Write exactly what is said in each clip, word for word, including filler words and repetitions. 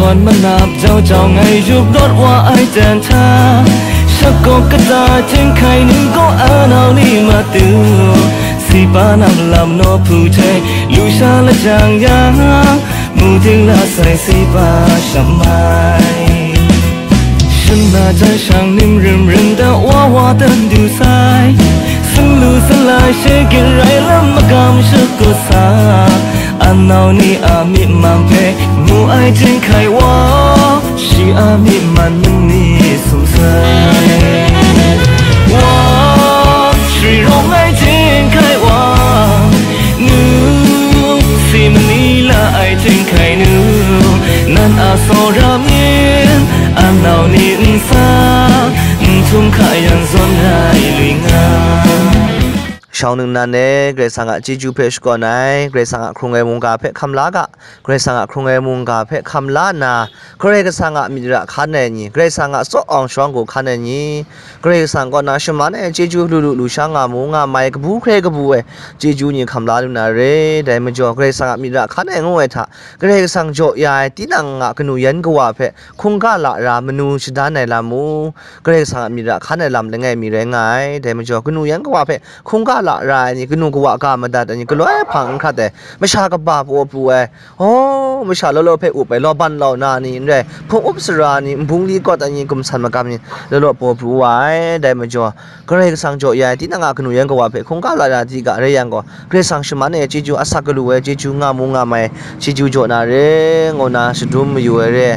Wan manap jau jau ngai yup dawt wa ai jan hta, shakawk kata hten hkai nu gaw anau ni matu, si pa nang lam naw hpu hte lu sha lajang yang, mu ting la sai si pa shamai. Shana jan shang nim rim rim da wa wa dan du sai, singlu salai she gin rai lam magam shakut sa, anau ni a myi man hpe mu ai jin hkai wa, shi a myi man ni sum sai. Wa, shri rawng ai jin hkai wa, nu, si mani la ai jin hkai nu, nan a tsawra myin, anau ni n sa, n htum hka yang zawn rai lui nga. Shawng ningnan e, Karai Kasang a chyeju hpe shakawn ai, Karai Kasang a hkrung ai mungga hpe hkam la ga, Karai Kasang a hkrung ai mungga hpe hkam la nna, Karai Kasang a myit ra hkan ai ni, Karai Kasang a tsaw awng shawng hku hkan ai ni, Karai Kasang kaw na shaman ai chyeju lu lu lu sha nga mu nga mai, kabu hkrai kabu ai chyeju ni hkam la lu na re. Dai majaw, Karai Kasang a myit ra hkan ai ngu ai hta, Karai Kasang jaw ya ai tinang a kanu yan kawa hpe hkungga lara manu shadan ai lam mu, Karai Kasang a myit ra hkan ai lam langai mi rai nga ai. Dai majaw, kanu yan kawa hpe hkungga lara ai ni, kanu kawa ga madat ai ni, galoi hpang n hkrat ai, masha kaba paw pru ai, oh, masha law law hpe up ai, law ban law na ni n rai, hpung up sara ni, nbung li kawt ai ni, gumsan magam ni, law law paw pru wa ai. Dai majaw, Karai Kasang jaw ya ai tinang a kanu yan kawa hpe hkungga lara di ga rai yang gaw, Karai Kasang shaman ai chyeju, asak galu ai chyeju, nga mu nga mai chyeju jaw na re, ngu na shadum mayu ai re.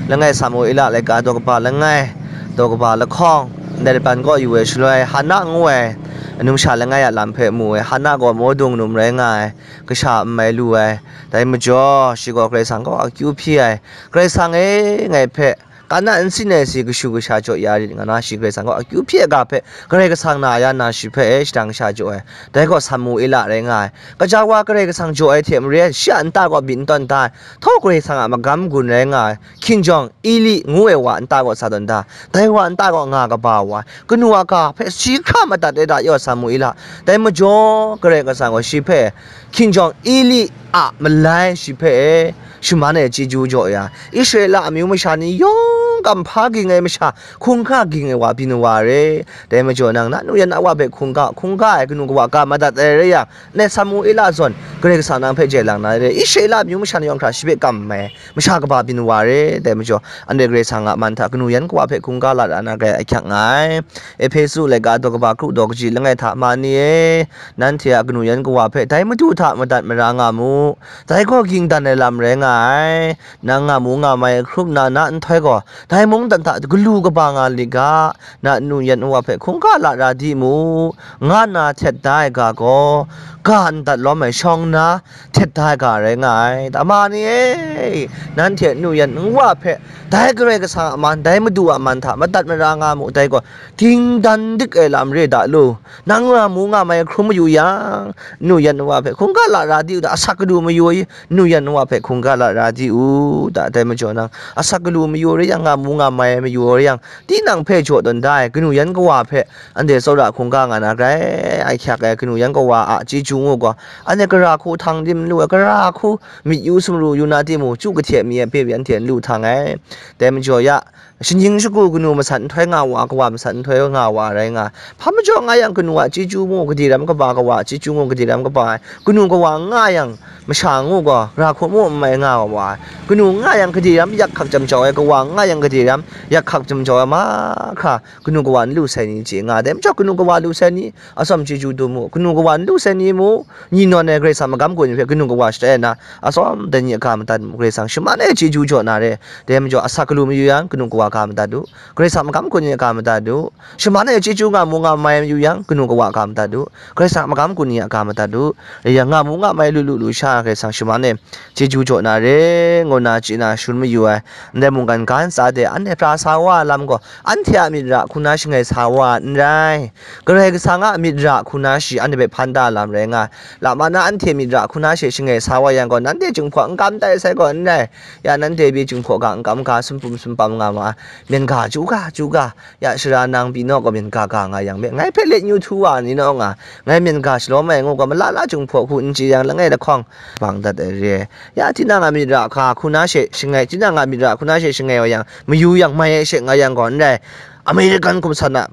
Langai Samuela laika daw kaba langai, daw kaba lahkawng, ndai laban kaw yu ai shaloi, Hana ngu ai numsha langai a lam hpe mu ai. Hana gaw mawdung num rai nga ai, kasha n mai lu ai. Dai majaw, shi gaw Karai Kasang kaw akyu hpyi ai. Karai Kasang e, ngai hpe, Kana nsin ai si kashu kasha jaw ya rit nga na, shi Karai Kasang kaw akyu hpyi ai ga hpe, Karai Kasang na ya na shi hpe e shadang sha jaw ai. Dai gaw Samuela rai nga ai. Kaja wa Karai Kasang jaw ai hte maren, shi a nta gaw byin tawn da ai. Htaw Karai Kasang a magam gun rai nga ai, hkinjawng Eli ngu ai wa nta gaw sa tawn da. Dai wa nta gaw nga kaba wa ai. Kanu a ga hpe shi hkra madat ai da yaw Samuela. Dai majaw, Karai Kasang gaw shi hpe, hkinjawng Eli a malai shi hpe e shaman ai chyeju jaw ya, Israela amyu masha ni yawng kamhpa ging ai masha, hkungga ging ai wa byin wa re. Dai majaw nang na nu yan a wa hpe hkungga, hkungga ai kanu kawa ga madat ai rai yang, ndai Samuela zawn Karai Kasang nang hpe jai lang na re. Israela amyu masha ni yawng hkra shi hpe kam ai masha kaba byin wa re. Dai majaw, anhte Karai Kasang a man hta kanu yan kawa hpe hkungga lara na grai ahkyak nga ai. Ehpesu laika daw kaba kru daw kaji langai hta ma ni e, nanhte a kanu yan kawa hpe dai Madu hta madat mara nga mu. Dai gaw ging dan ai lam rai nga ai. Nang nga mu nga mai hkrum na na nhtoi gaw, dai mungdan hta galu kaba nga lit ga, na nu yan nwa hpe hkungga lara di mu, nga nna htet da ai ga gaw, ga ndat lawm ai shawng nna htet da ai ga rai nga ai. Ama ni e, nanhte nu yan nwa hpe dai Karai Kasang a man, dai Madu a man hta madat mara nga mu, dai gaw ging dan dik ai lam re da lu. Nang nga mu nga mai hkrum mayu yang, nu yan nwa hpe hkungga lara di u da, asak kadu mayu ai, nu yan nwa hpe hkungga lara di u da, dai majaw nang, asak kadu mayu rai yang, nga mu nga mai mayu rai yang, tinang hpe jaw tawn da ai, kanu yan kawa hpe, anhte tsawra hkungga nga na grai, ahkyak ai, kanu yan kawa a chyeju ngu gaw, anhte gara hku htang dim lu ai, gara hku myit yu sumru yu na timung, chyu kahte mi ai hpe anhte n lu htang ai, dai majaw ya, Shinggyim shagu kanu masat nhtoi nga wa, kawa masat nhtoi nga wa rai nga. Hpa majaw nga yang kanu a chyeju mu gade ram kaba, kawa a chyeju mu gade ram kaba ai. Kanu kawa nga yang masha ngu gaw, ra hku mu n mai nga wa ai. Kanu nga yang gade ram yak hkak jam jau ai, kawa nga yang gade ram yak hkak jam jau ai mahkra, kanu kawa n lu sai ni chye nga. Dai majaw kanu kawa lu sai ni, atsawm chyeju dum mu, kanu kawa n lu sai ni mu, ni nawn ai Karai Kasang magam gun ni hpe kanu kawa shatai ai na, atsawm dai ni a ga madat mu, Karai Kasang shaman ai chyeju jaw na re, dai majaw asak galu mayu yang, kanu kawa ga madat u, Karai Kasang magam gun ni a ga madat u, shaman ai chyeju nga mu nga mai mayu yang, kanu kawa ga madat u, Karai Kasang magam gun ni a ga madat u, rai yang nga mu nga mai lu lu lu sha, Karai Kasang shaman ai chyeju jaw na re, ngu na chye na shun mayu ai. Ndai mungkan ga ntsa de, anhte pra sa wa ai lam gaw, anhte a myit ra hku na shangai sa wa ai n rai. Karai Kasang a myit ra hku na shi anhte hpe hpan da lam rai nga ai. Lama na anhte myit ra hku na she shangai sa wa yang gaw, nanhte Jinghpaw n kam tai sai gaw n rai. Ya nanhte pyi Jinghpaw ga n kam ga, sumpum sumpam nga ma ai. Myen ga, chu ga, chu ga, ya shara nang pyi naw gaw myen ga ga nga yang me, ngai hpe let nyu htu wa ni naw nga, ngai myen ga shalawm ai ngu gaw, mala la chyung hpaw hku n chye yang, langai lahkawng bang dat ai re. Ya tinang a myit ra hka hku na she shangai, tinang a myit ra hku na she shangai wa yang, mayu yang, mai ai she nga yang gaw, n rai, American hkum san a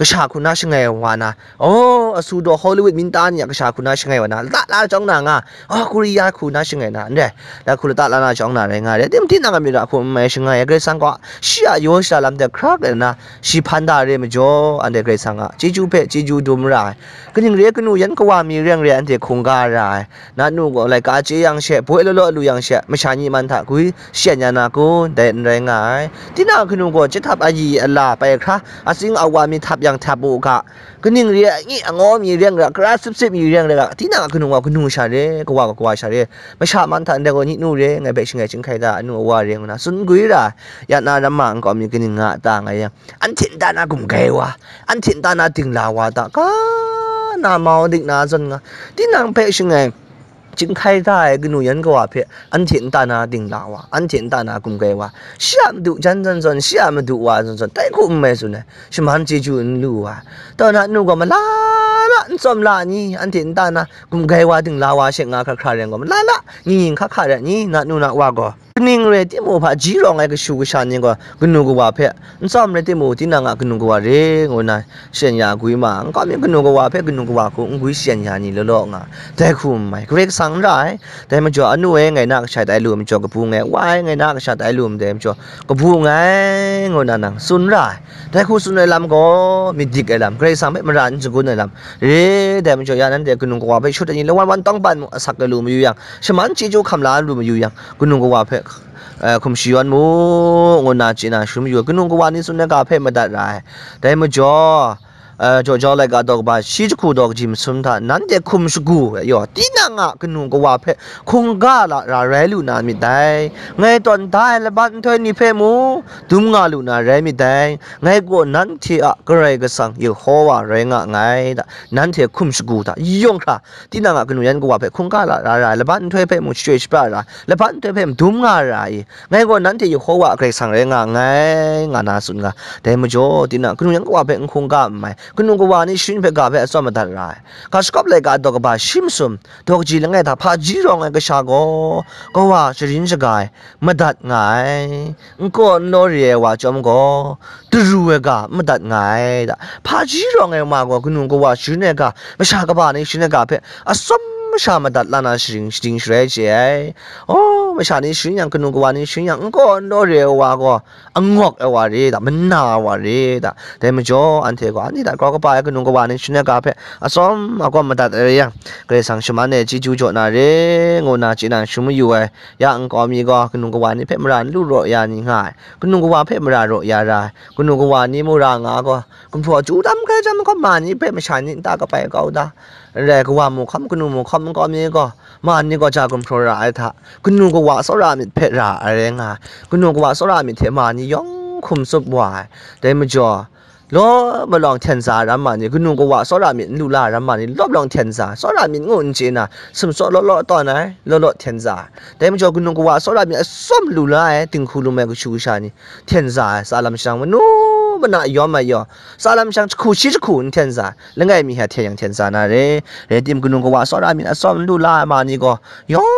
kasha hku na shangai wa na, oh, asu daw Hollywood minta ni a kasha hku na shangai wa na, la la chyawng na nga, oh, Korea hku na shangai na, n rai, la hku lata la na chyawng na rai nga re, tim tinang a myit ra hku n mai shangai ai, Karai Kasang gaw shi a yaw shara lam de hkrak ai na, shi hpan da re majaw, anhte Karai Kasang a chyeju hpe chyeju dum ra ai, kaning re kanu yan kawa mi reng re anhte hkungga ra ai, na nu gaw laika chye yang she, boi law law lu yang she, masha ni man hta gwi shayan ya na kun, dai n rai nga ai. Tinang kanu gaw chyahtum ayi ala pai hkra, atsing awa mi htap yang htap u ga, kaning re ai, angaw mi reng ra, kara sip sip mi reng ra, tinang a kanu gaw kanu sha re, kawa gaw kawa sha re, masha man hta ndai gaw ni nu re, ngai hpe shangai chyinghkai da, anu awa re, ngu na tsun gwi ra, ya na ramma nkau mi kaning nga ta nga yang, anhte nta na gumgai wa, anhte nta na dingla wa ta, ka na mau dik na zawn nga, tinang hpe shangai chyinghkai da ai kanu yan kawa hpe, anhte nta na dingla wa, anhte nta na gumgai wa, shi a madu jan zawn zawn, shi a madu wa zawn zawn, tai hku n mai tsun ai, shaman chyeju n lu wa, taw na nu gaw mala la n tsawm la ni, anhte nta na gumgai wa dingla wa she nga hkra hkra rai gaw, mala la ni ni hkra hkra rai ni, na nu na wa gaw. Kaning rai timung, hpaji rawng ai kashu kasha ni gaw kanu kawa hpe n tsawm rai timung, tinang a kanu kawa re ngu na shayan ya gwi ma, nkau mi kanu kawa hpe kanu kawa hku n gwi shayan ya ni law law nga, dai hku n mai, Karai Kasang n ra ai. Dai majaw, anu e, ngai na kasha tai lu ai majaw kabu nngai, wa e, ngai na kasha tai lu ai majaw kabu nngai, ngu na nang tsun ra ai. Dai hku tsun ai lam gaw, myit dik ai lam, Karai Kasang hpe mara n shagun ai lam re. Dai majaw, ya nanhte kanu kawa hpe shut ai ni, lawan wan tawng pan mu, asak ai lu mayu yang, shaman chyeju hkam la lu mayu yang, kanu kawa hpe, eh, hkum shayawn mu, ngu na chye na sharum yu ai, kanu kawa ni tsun ai ga hpe madat ra ai. Dai majaw, eh, Jaw Jau laika daw kaba shi jahku daw kaji masum hta, nanhte hkum shagu ai yaw, tinang a kanu kawa hpe hkungga lara rai lu na myit dai. Ngai tawn da ai laban nhtoi ni hpe mung, dum nga lu na rai myit dai. Ngai gaw nanhte a Karai Kasang Yehowa rai nga nngai da, nanhte hkum shagu hta yawng hkra, tinang a kanu yan kawa hpe hkungga lara ra ai, laban nhtoi hpe mung shachyoi shapra ra ai, laban nhtoi hpe mung dum nga ra ai, ngai gaw nanhte Yehowa a Karai Kasang rai nga nngai, nga na tsun nga. Dai majaw, tinang kanu yan kawa hpe n hkungga n mai, kanu kawa ni sharin hpe ga hpe atsawm madat ra ai. Ga shagawp laika daw kaba shi masum, daw kaji langai hta hpaji rawng ai kasha gaw, kawa sharin shaga ai, madat nga ai, n kaw n law re ai wa chyawm gaw, daru ai ga n madat nga ai da. Hpaji rawng ai ma gaw kanu kawa sharin ai ga, masha kaba ni sharin ai ga hpe atsawm masha madat la na sharing, shading sharai chye ai. Oh, masha ni sharin yang, kanu kawa ni sharin yang, n kaw n law re ai wa gaw, angawk ai wa re da, mana ai wa re da. Dai majaw, anhte gaw, anhte hta grau kaba ai kanu kawa ni sharin ai ga hpe atsawm agawm madat ai rai yang, Karai Kasang shaman e chyeju jaw na re, ngu na chye na sharum mayu ai. Ya nkau mi gaw kanu kawa ni hpe mara n lu raw ya ni nga ai, kanu kawa hpe mara raw ya ra ai, kanu kawa ni mung ra nga gaw, gumhpraw chyu tam hkrai chyawm gaw, ma ni hpe masha ni nta kabai kau da. N rai, kawa mung hkawm, kanu mung hkawm, nkau mi gaw, ma ni gaw ja gumhpraw ra ai hta, kanu kawa tsawra myit hpe ra ai rai nga ai, kanu kawa tsawra myit hte ma ni yawng hkum tsup wa ai. Dai majaw, law malawng hten za ai ram ma ni, kanu kawa tsawra myit n lu la ai ram ma ni, law malawng hten za ai, tsawra myit ngu n chye na, sumtsaw law law tawn ai, law law hten za ai. Dai majaw, kanu kawa tsawra myit atsawm lu la ai, dinghku lum ai kashu kasha ni hten za ai, tsa lam shang manu mana yawm ai yaw, tsa lam shang jahku shi jahku n hten za ai, langai mi hte yang hten za na re. Rai tim, kanu kawa tsawra myit atsawm n lu la ai ma ni gaw, yawng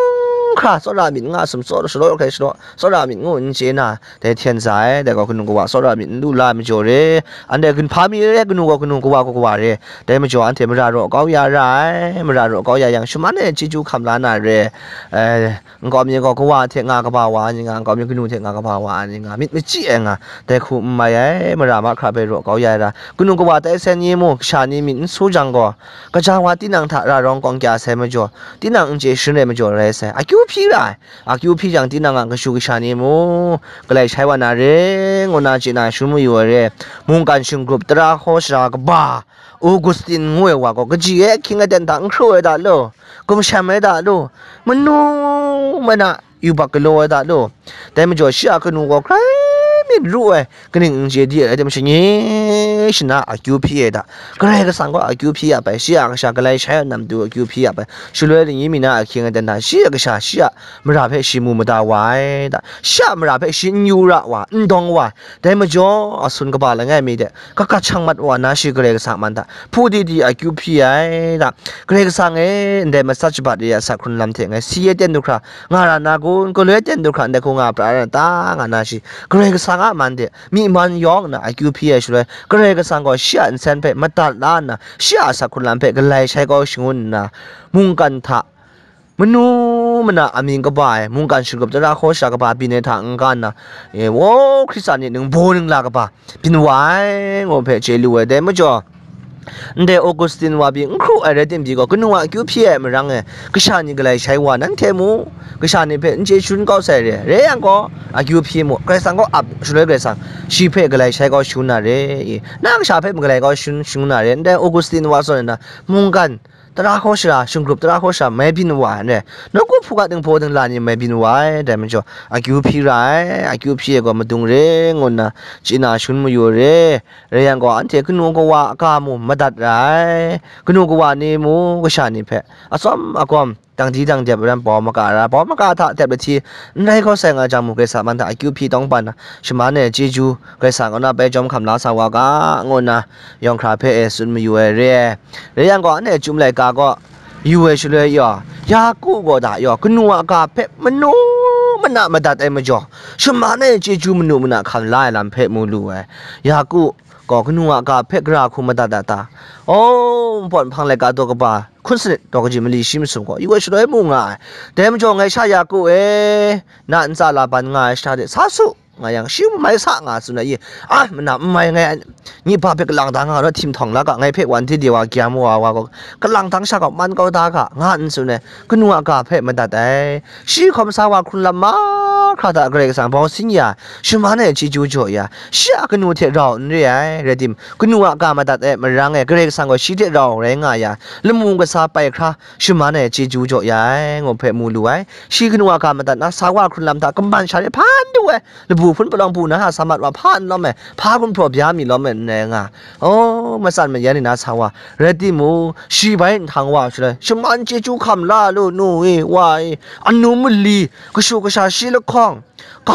hkra tsawra myit nga, sumtsaw shalaw hkrai shalaw, tsawra myit ngu n chye na, dai hten za ai, dai gaw kanu kawa tsawra myit n lu la ai majaw re. Anhte gunhpa mi re, kanu gaw kanu, kawa gaw kawa re. Dai majaw anhte mara raw kau ya ra ai, mara raw kau ya yang, shaman e chyeju hkam la na re. Eh, nkau mi gaw kawa hte nga kaba wa ai ni nga, nkau mi kanu hte nga kaba wa ai ni nga, myit machyi ai nga, dai hku n mai ai, mara mahkra hpe raw kau ya ai ra, kanu kawa tai sai ni mung, kasha ni myit n su jang gaw, kaja wa tinang hta ra rawng kawng kya sai majaw, tinang n chye sharin ai majaw rai sai, akyu hpyi ra ai, akyu hpyi jang tinang a kashu kasha ni mung, galai shai wa na re, ngu na chye na sharum mayu ai re. Mungkan shingrup tara hkaw shara kaba, Augustin ngu ai wa gaw, kaji e ahkying aten hta n hkru ai da law, gumshem ai da law, manu mana yubak galaw ai da law. Dai majaw shi a kanu gaw grai n ru ai, kaning n chye di ai, rai tim shanyi shana akyu hpyi ai hta, Karai Kasang gaw akyu hpyi ya bai, shi a kasha galai shai ai nam tu akyu hpyi ya bai, shaloi lani mi na ahkying ai dan hta, shi a kasha, shi a mara hpe shi mu mada wa ai hta, shi a mara hpe shi n yu ra wa, n dawng wa, dai majaw, asun kaba langai mi de, kakat shang mat wa na shi Karai Kasang a man hta, hpu di di akyu hpyi ai hta, Karai Kasang e, ndai matsat shabat re ai asak hkrun lam hte ngai si e ten du hkra nga ra na kun, galoi ten du hkra ndai hku nga pra ra na ta, nga na shi, Karai Kasang a man de, myi man yawng nna akyu hpyi ai shaloi, Karai Kasang gaw shi a nsen hpe madat la nna, shi a asak hkrun lam hpe galai shai kau shangun nna, mungkan hta, manu mana amying kaba ai, mungkan shingrup tara hkaw sha kaba byin ai hta n-ga nna, e, wo, Hkristan ni ningbaw ningla kaba byin wa ai, ngu hpe chye lu ai. Dai majaw, ndai Augustine wa pyi n hkru ai rai tim pyi gaw, kanu a akyu hpyi ai marang e, kasha ni galai shai wa, nanhte mu, kasha ni hpe n chye shangun kau sai re, re yang gaw, akyu hpyi mu, Karai Kasang gaw ap, shaloi Karai Kasang shi hpe galai shai kau shangun na re, i, na kasha hpe magalai kau shangun, shangun na re, ndai Augustine wa zawn ai na, mungkan, tara hkaw sha, shingrup tara hkaw sha mai byin wa ai n rai, nawku hpungga dinghpaw dingla ni mai byin wa ai, dai majaw, akyu hpyi ra ai, akyu hpyi ai gaw madung re, ngu nna chye na shangun mayu ai re, rai yang gaw, anhte kanu kawa a ga mu madat ra ai, kanu kawa ni mu kasha ni hpe atsawm agawm, dangdi dangdep ai ram bau maga ra, bau maga hta dep lahti n rai kau sai nga jang mu, Karai Kasang a man hta akyu hpyi tawng ban na, shaman ai chyeju Karai Kasang kaw na bai jawm hkam la sa wa ga, ngu nna yawng hkra hpe e tsun mayu ai re ai. Rai yang gaw, anhte Chyum laika gaw yu ai shaloi yaw, Yaku gaw da yaw, kanu a ga hpe manu mana madat ai majaw, shaman ai chyeju manu mana hkam la ai lam hpe mu lu ai. Yaku gaw kanu a ga hpe gara hku madat dat ta? Aw, npawt nhpang laika daw kaba hkun sanit daw kaji mali shi masum gaw yu ai shaloi mu nga ai. Dai majaw, ngai sha Yaku e, na ntsa Laban nga ai shara de sa su, nga yang, shi mai sa nga tsun ai, i, a, mana n mai, ngai, nyi hpa hpe kalang da nga rawt, htim htawng la ga, ngai hpe wan hte de wa gyam wa wa gaw, kalang dang sha gaw man kau da ga, nga n tsun ai, kanu a ga hpe madat ai. Shi hkawm sa wa hkrun lam mahkra hta Karai Kasang bawng sin ya, shaman ai chyeju jaw ya, shi a kanu hte rau n re ai, rai tim, kanu a ga madat ai marang e, Karai Kasang gaw shi hte rau rai nga ya, lamu kasa pai hkra, shaman ai chyeju jaw ya ai, ngu hpe mu lu ai. Shi kanu a ga madat na, sa wa hkrun lam hta kaman sha re hpan du ai, labu hpun palawng bu na hta sa mat wa hpa n lawm ai, hpa gumhpraw bya mi lawm ai n rai nga. Aw, matsan mayan ni na sa wa, rai timung, shi bai nhtang wa shaloi, shaman chyeju hkam la lu, nu e, wa e, anu mali, kashu kasha shi lahkawng, ga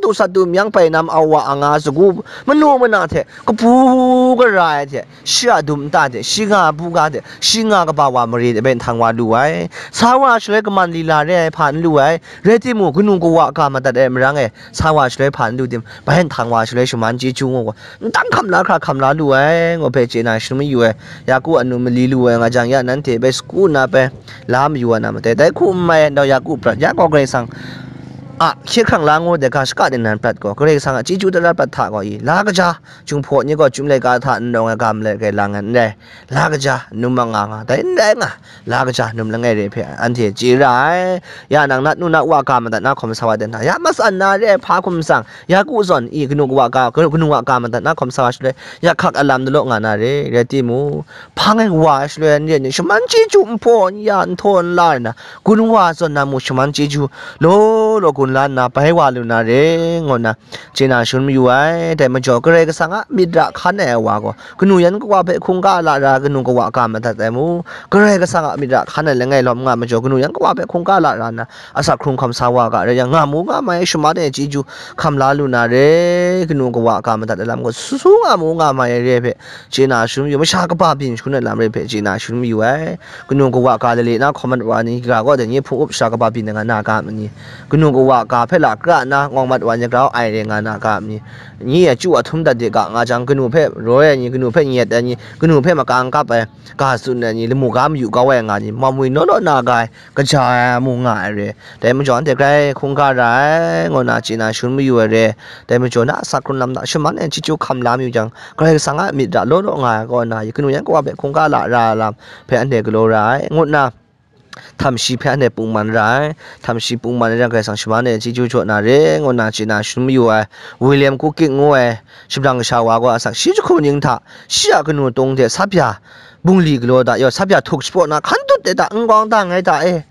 du sat du myang bai nam au wa a nga sagu, manu mana hte, kabu gara ai hte, shi a dum nta hte, shi nga buga hte, shi nga kaba wa mare de bai nhtang wa lu ai. Sa wa shaloi kaman lila re ai hpa n lu ai, rai timung, kanu kawa ga madat ai marang e, sa wa shaloi hpa n lu tim, bai nhtang wa shaloi shaman chyeju ngu gaw, n tang hkam la hkra hkam la lu ai, ngu hpe chye na shangun mayu ai. Yaku anu mali lu ai nga jang, ya nanhte bai sagu nna bai la mayu wa na matai, dai hku n mai ai, ndau Yaku prat, ya gaw Karai Kasang a hkye hkrang la ngu ai ga shaka ning nan prat gaw, Karai Kasang a chyeju tara prat hta gaw i, la kaja, Jinghpaw ni gaw Chyum laika hta n rawng ai ga malai kai lang ai n rai, la kaja, num a nga nga, dai n rai nga, la kaja, num langai re hpe anhte chye ra ai. Ya nang nat nu nat wa ga madat na hkawm sa wa ten hta, ya matsan na re ai hpa hkum tsang, Yaku zawn i, kanu kawa ga, kanu a ga madat na hkawm sa wa shaloi, ya hkak a lam dalaw nga na re, rai timung, hpang e wa ai shaloi, anhte ni shaman chyeju n hpaw n ya, n htaw n la ai na, gun wa zawn na mu shaman chyeju law law gun la nna, bai wa lu na re, ngu nna, chye na shangun mayu ai. Dai majaw, Karai Kasang a myit ra hkan ai wa gaw, kanu yan kawa hpe hkungga la ra, kanu kawa ga madat ai mu. Karai Kasang a myit ra hkan ai langai lawm nga majaw, kanu yan kawa hpe hkungga la ra nna, asak hkrung hkam sa wa ga rai yang, nga mu nga mai, shaman ai chyeju hkam la lu na re, kanu kawa ga madat ai lam gaw, su su nga mu nga mai ai re ai hpe, chye na shangun mayu, masha kaba byin shangun ai lam re ai hpe, chye na shangun mayu ai. Kanu kawa ga lale na hkawm mat wa ni, ga gaw dai ni hpung up sha kaba byin ai nga na ga ma ni, kanu kawa ga hpe lakra nna ngawng mat wa ni, grau ai re nga na ga ma ni, nyi a chyu a htum dat de ga nga jang, kanu hpe raw ai ni, kanu hpe nyet ai ni, kanu hpe makang kap ai, ga tsun ai ni, lamu ga mayu kau ai nga ni, mamwi naw law na ga ai, kaja ai mu nga ai re. Dai majaw, anhte grai hkungga ra ai, ngu nna chye na shangun mayu ai re. Dai majaw, na asak hkrung lam hta shaman ai chyeju hkam la mayu jang, Karai Kasang a myit ra law law nga ai kaw na, kanu yan kawa hpe hkungga la ra ai lam hpe anhte galaw ra ai, ngu nna, htam shi hpe anhte pungman ra ai. Htam shi pungman ai jang, Karai Kasang shaman ai chyeju jaw na re, ngu nna chye na shangun mayu ai. William Kukic ngu ai shabrang kasha wa gaw, asak shi jahku ning hta, shi a kanu tung hte sapya bungli galaw da yaw, sapya htuk shapraw na hkan tut de da, n gawng dang ai da e.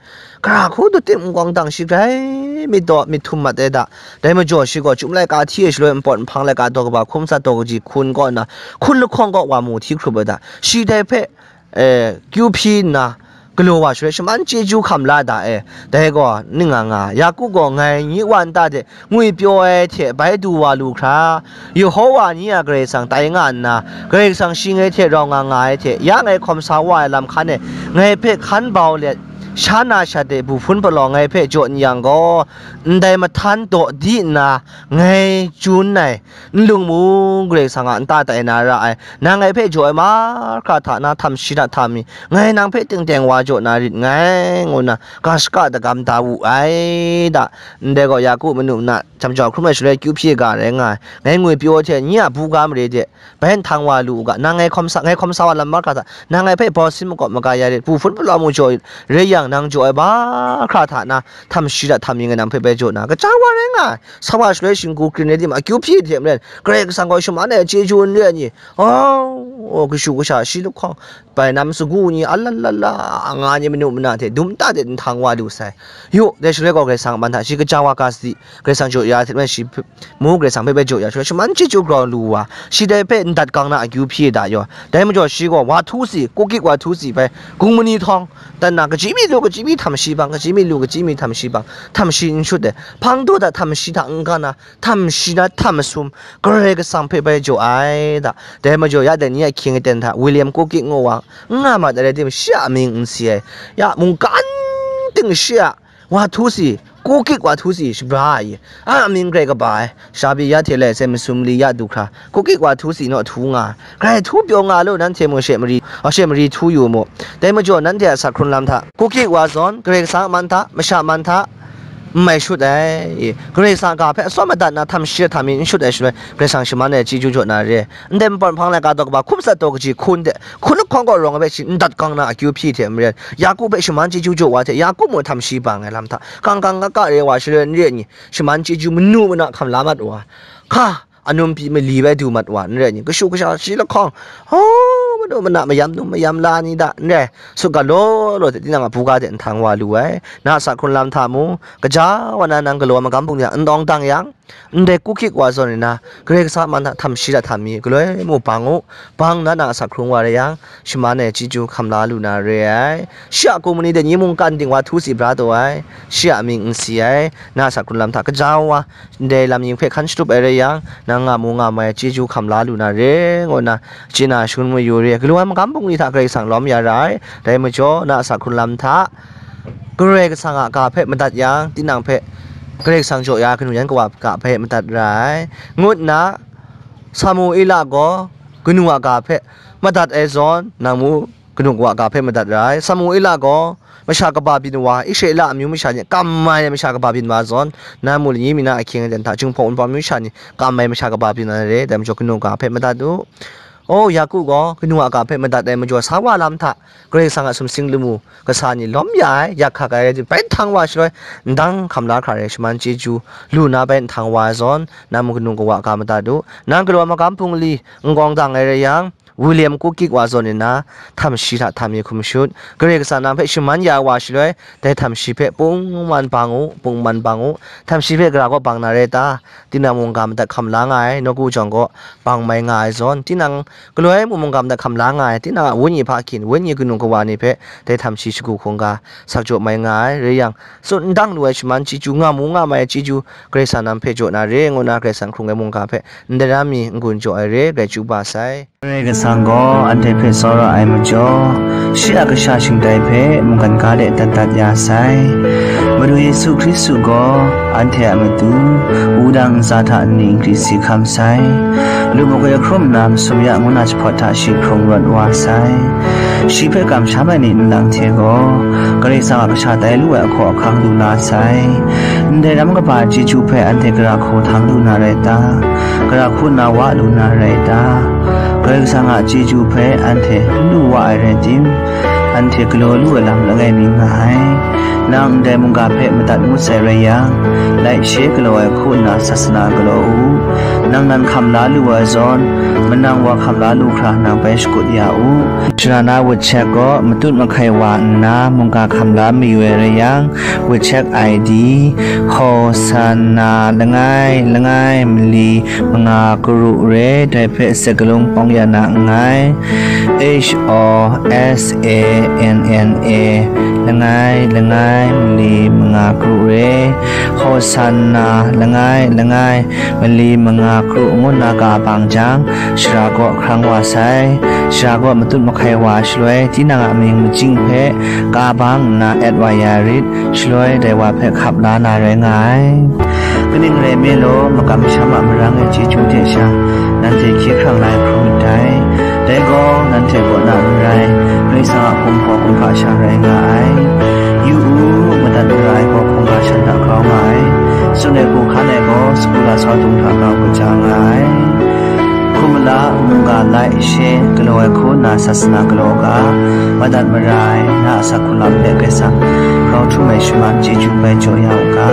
Gara hku du tim nkawng dang shi grai myit daw myit htum mat ai da. Dai majaw shi gaw chyum laika hti e shaloi npawt nhpang laika daw kaba hkum sat daw kaji hkun kaw nna, hkun lahkawng kaw wa mu hti hkrup ai da. Shi dai hpe, e, kyu hpyi nna, galaw wa shaloi shaman chyeju hkam la da e. Dai gaw ning nga nga, Yaku gaw ngai nyi wa nta de ngwi pyaw ai hte bai du wa lu hkra, Yehowa ni a Karai Kasang tai nga nna, Karai Kasang shi ngai hte rau nga nga ai hte, ya ngai hkawm sa wa ai lam hkan e ngai hpe hkan bau let, sha na shat de bu hpun palaw ngai hpe jaw n yang gaw, ndai mahtan daw di nna ngai chun ai nlung mung Karai Kasang a nta tai na ra ai, nang ngai hpe jaw ai mahkra hta na htam shi hta htam mi, ngai nang hpe ting teng wa jaw na rit nngai, ngu nna ga shaka dagam da wu ai da. Ndai gaw Yaku manu mana, jam jau hkrum ai shaloi kyu hpyi ga rai nga ai. Ngai ngwi pyaw hte nye a buga mare de bai nhtang wa lu u ga, nang ngai hkawm sa, ngai hkawm sa wa lam mahkra hta, nang ngai hpe bau sin makawp maga ya rit, bu hpun palawm u jaw rit, rai yang, nang jaw ai mahkra hta na, htam shi hta htam mi ngai nang hpe bai jaw na, kaja wa rai nga ai. Sa wa shaloi shinggu krin rai tim, akyu hpyi hte maren, Karai Kasang gaw shaman ai chyeju n re ai ni, oh, oh, kashu kasha, shi lahkawng, bai nam sagu ni, alalala, nga ni manu mana hte dum ta de nhtang wa lu sai. Yu, dai shaloi gaw Karai Kasang a man hta shi kaja wa ga sadi, Karai Kasang jaw ya ai hte maren shi hpe, mu Karai Kasang hpe bai jaw ya shaloi, shaman chyeju grau lu wa, shi dai hpe ndat gang na akyu hpyi da yaw. Dai majaw shi gaw wa htu si, kukik wa htu si bai, gung mani htawng, dan na, kachyi mi lu, kachyi mi htam shi bang, kachyi mi lu, kachyi mi htam shi bang, htam shi n shut ai. Hpang daw da htam shi hta n ga na, htam shi na htam masum, Karai Kasang hpe bai jaw ai da. Dai majaw ya dai ni a hkying aten hta, William kukik ngu wa, n nga mat ai rai tim, shi a amying n si ai. Ya, mungkan ting shi a wa htu si, kukik wa htu si shabra ai, a amying grai kaba ai, shabi ya hte lai sai masum li ya du hkra, kukik wa htu si naw htu nga ai. Grai htu pyaw nga lu, nanhte mung she mari, a she mari htu yu mu. Dai majaw nanhte a sak hkrun lam hta, kukik wa zawn, Karai Kasang a man hta, masha man hta, n mai shut ai. Karai Kasang a ga hpe atsawm madat na, htam shi hta htam mi n shut ai shaloi, Karai Kasang shaman ai chyeju jaw na re. Ndai npawt nhpang laika daw kaba hkum sat daw kaji hkun de, hkun lahkawng kaw rawng ai hpe shi ndat gang na akyu hpyi hte maren, Yaku hpe shaman chyeju jaw wa hte, Yaku mung htam shi bang ai lam hta, kang kang ga ga re wa shaloi n re ai ni, shaman chyeju manu mana hkam la mat wa, hka, anum pyi mali bai du mat wa n re ai ni, kashu kasha shi lahkawng, ho, manu mana mayam num mayam la ni da n re, sut ga law law hte tinang a buga de nhtang wa lu ai. Na a sak hkrun lam hta mung, kaja wa na nang galaw magam bungli hta n tawng dang yang, ndai kukik wa zawn nna, Karai Kasang a man hta htam shi hta htam mi, galoi mu bang u, bang na nang a sak hkrung wa rai yang, shaman ai chyeju hkam la lu na re ai. Shi a kum mani de ni mungkan ting wa htu si bra taw ai, shi a amying n si ai, na a sak hkrun lam hta kaja wa, ndai lam yin hpe hkan shatup ai rai yang, nang nga mu nga mai ai chyeju hkam la lu na re, ngu nna, chye na shangun mayu re ai. Galaw ai magam bungli hta Karai Kasang lawm ya ra ai, dai majaw, na a sak hkrun lam hta, Karai Kasang a ga hpe madat yang, tinang hpe Karai Kasang jaw ya kanu yan kawa ga hpe madat ra ai, ngu nna, Samuela gaw kanu a ga hpe madat ai zawn, nang mu kanu kawa ga hpe madat ra ai. Samuela gaw masha kaba byin wa, Israela amyu masha ni kam mai ai masha kaba byin wa zawn, nang mu lani mi na ahkying aten hta, Jinghpaw Wunpawng amyu masha ni kam mai masha kaba byin wa na re, dai majaw kanu ga hpe madat u. O, Yaku gaw kanu a ga hpe madat ai majaw sa wa lam hta, Karai Kasang a sumsing lamu kasa ni lawm ya ai, yak hkak ai rai tim, bai nhtang wa shaloi, ndang hkam la hkra rai, shaman chyeju lu na bai nhtang wa ai zawn, nang mu kanu kawa ga madat u. Nang galaw magam bungli n kawng dang ai rai yang, William kukik wa zawn nna, htam shi hta htam mi hkum shut, Karai Kasang nang hpe shaman ya ai wa shaloi, dai htam shi hpe pungman bang u, pungman bang u. Htam shi hpe gara kaw bang na rai ta? Tinang mungga madat hkam la nga ai, nawku jawng gaw bang mai nga ai zawn, tinang galoi mu mungga madat hkam la nga ai, tinang a wenyi hpa hkin, wenyi kanu kawa ni hpe dai htam shi shagu hkungga sak jaw mai nga ai, rai yang, tsun n dang lu ai shaman chyeju, nga mu nga mai ai chyeju, Karai Kasang nang hpe jaw na re, ngu nna Karai Kasang hkrung ai mungga hpe ndai ram mi n-gun jaw ai re, grai chyu ba sai. Karai Kasang gaw anhte hpe tsawra ai majaw, shi a kasha shingtai hpe mungkan ga de dat dat ya sai. Madu Yesu Hkristu gaw anhte a matu wudang ntsa hta nni nkri si hkam sai. Lu makoi hkrum nna masum ya ngu na jahpawt hta shi hkrung rawt wa sai. Shi hpe kamsham ai ni nlang hte gaw, Karai Kasang a kasha tai lu ai ahkaw ahkang lu na sai. Ndai ram kaba chyeju hpe anhte gara hku htang lu na rai ta? Gara hku nna wa lu na rai ta? Karai Kasang a chyeju hpe anhte n lu wa ai rai tim, anhte galaw lu ai lam langai mi nga ai. Nang ndai mungga hpe madat ngut sai rai yang, Ai she galaw ai hku nna sasana galaw u. Nang nan hkam la lu ai zawn, manang wa hkam la lu hkra nang bai shakut ya u. Sara na wut chek gaw matut mahkai wa nna mungga hkam la mayu ai rai yang, wut chek I D, Hosanna langai langai mali manga karu re, dai hpe sakalung pawng ya na nngai. H O S A N N A, langai langai mali manga karu re, Hosanna langai langai mali manga karu ngu nna ka bang jang, sara kaw hkrang wa sai. Sara kaw matut mahkai wa shaloi, tinang a mying majing hpe ka bang nna et wa ya rit, shaloi dai wa hpe hkap la na rai nga ai. Kaning rai nme law, makam masham a marang e chyeju hte sha, nanhte hkye hkrang la ai hkrum myit dai. Dai gaw, nanhte kaw na n rai, Karai Kasang a hkum hpaw hkum hpa sha rai nga ai. Yu u, madat mara ai gaw hkungga shan hta grau nga ai. Tsun ai hku hkan ai gaw, sagu lasau dung hta grau kaja nga ai. Hkum mala, mungga lai, she galaw ai hku nna sasana galaw ga, madat mara ai, na a asak hku lam hpe Karai Kasang grau htum ai shaman chyeju bai jaw ya u ga.